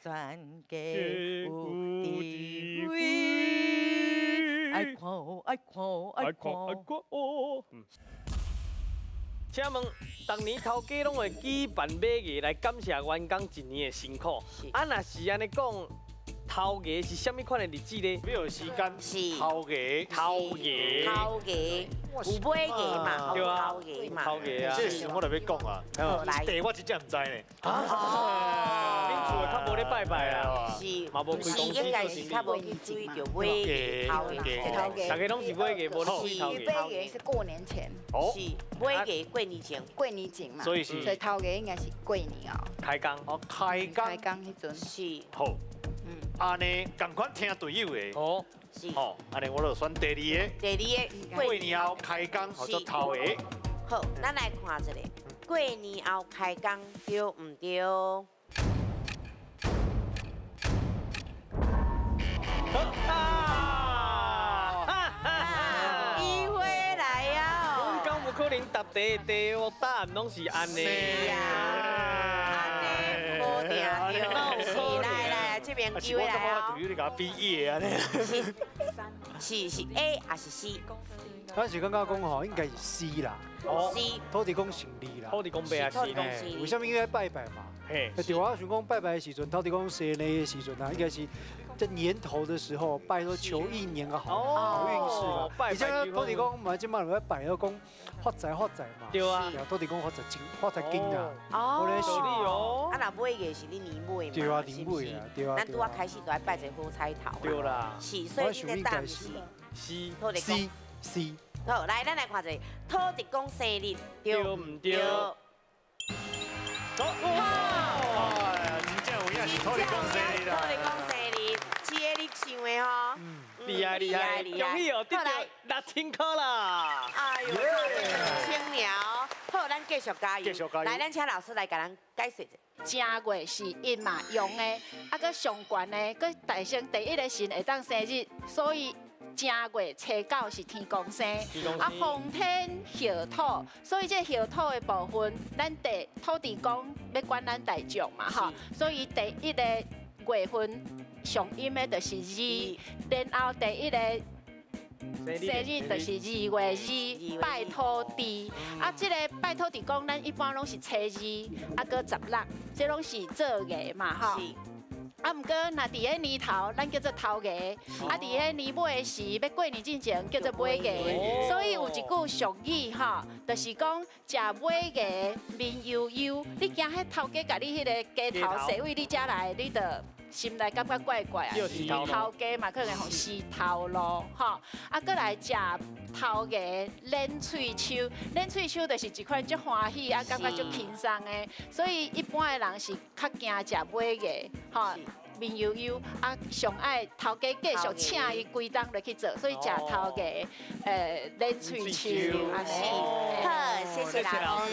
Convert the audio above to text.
全家有智慧。愛看哦，愛看哦，愛看哦。請問，逐年頭家攏會舉辦尾牙來感謝員工一年的辛苦。啊，若是按呢講，頭牙是啥物款的日子呢？沒有時間。是。頭牙。頭牙。頭牙。有尾牙嘛？對啊。頭牙嘛。頭牙啊。這個時我就欲講啊。這我真正毋知呢。哦。恁厝的較無咧拜拜啊？是。嘛無開公司。應該是較無去注意著尾牙、頭牙。頭牙。大家攏是尾牙，無咧頭牙。尾牙是過年前。哦。是尾牙過年前。過年前嘛。所以是。所以頭牙應該是過年哦。開工。哦，開工。開工彼陣。是。好。按呢，仝款聽隊友的。哦。是。吼，按呢我就選第二個。第二個。過年後開工，號做頭牙。好，咱來看一下，過年後開工對毋對？啊！機會來啊！阮敢有可能答題的題目答案攏是按呢？是啊，按呢無定對。是，來來，這邊機會來哦。隊友你共我比耶按呢？是是 A 還是 C？我是感覺講吼，應該是 C 啦。 C。土地公生日啦。土地公伯啊，土地公生日。為啥物應該拜拜嘛？嘿。對，我想講拜拜的時陣，土地公生日的時陣啊，應該是在年頭的時候拜說求一年個好好運勢啦。而且土地公嘛，這擺來拜，講發財發財嘛。對啊。土地公發財金，發財金啊。哦。哦。啊，若尾牙是你年尾嘛？對啊，年尾啊，對啊。咱拄仔開始都愛拜一個好彩頭。對啦。是，所以你的答案是 C。土地公。 C C。好，來，咱來看一下土地公生日對毋對？好，真正有影是土地公生日啦！土地公生日，是的，你想的吼。厲害厲害，恭喜哦，得著6000箍啦！哎喲，清了。好，咱繼續加油。繼續加油。來，咱請老師來共咱解釋者。正月是陰嘛，陽的，啊，閣上懸的，閣誕生第一个神會當生日，所以。正月初九是天公生，啊，奉天後土，所以這後土的部分，咱地土地公欲管咱大眾嘛，吼，所以第一個月份上陰的就是二，然後第一個生日就是2月2，拜土地，啊，這個拜土地公，咱一般攏是初二，啊，閣16，這攏是做牙嘛，吼。啊，毋過若佇彼年頭，咱叫做頭牙；啊，佇彼年尾時，欲過年進前，叫做尾牙。所以有一句俗語吼，就是講食尾牙面憂憂。你驚彼頭家共你彼个雞頭洗位你遮來，你就心內感覺怪怪啊。頭家嘛，可能予死頭路吼。啊，閣來食頭牙練喙鬚，練喙鬚就是一款足歡喜啊，感覺足輕鬆的。所以一般的人是較驚食尾牙吼。面憂憂啊，上愛頭家繼續請伊規冬落去做，所以食頭家，練喙鬚。是，好，謝謝老師。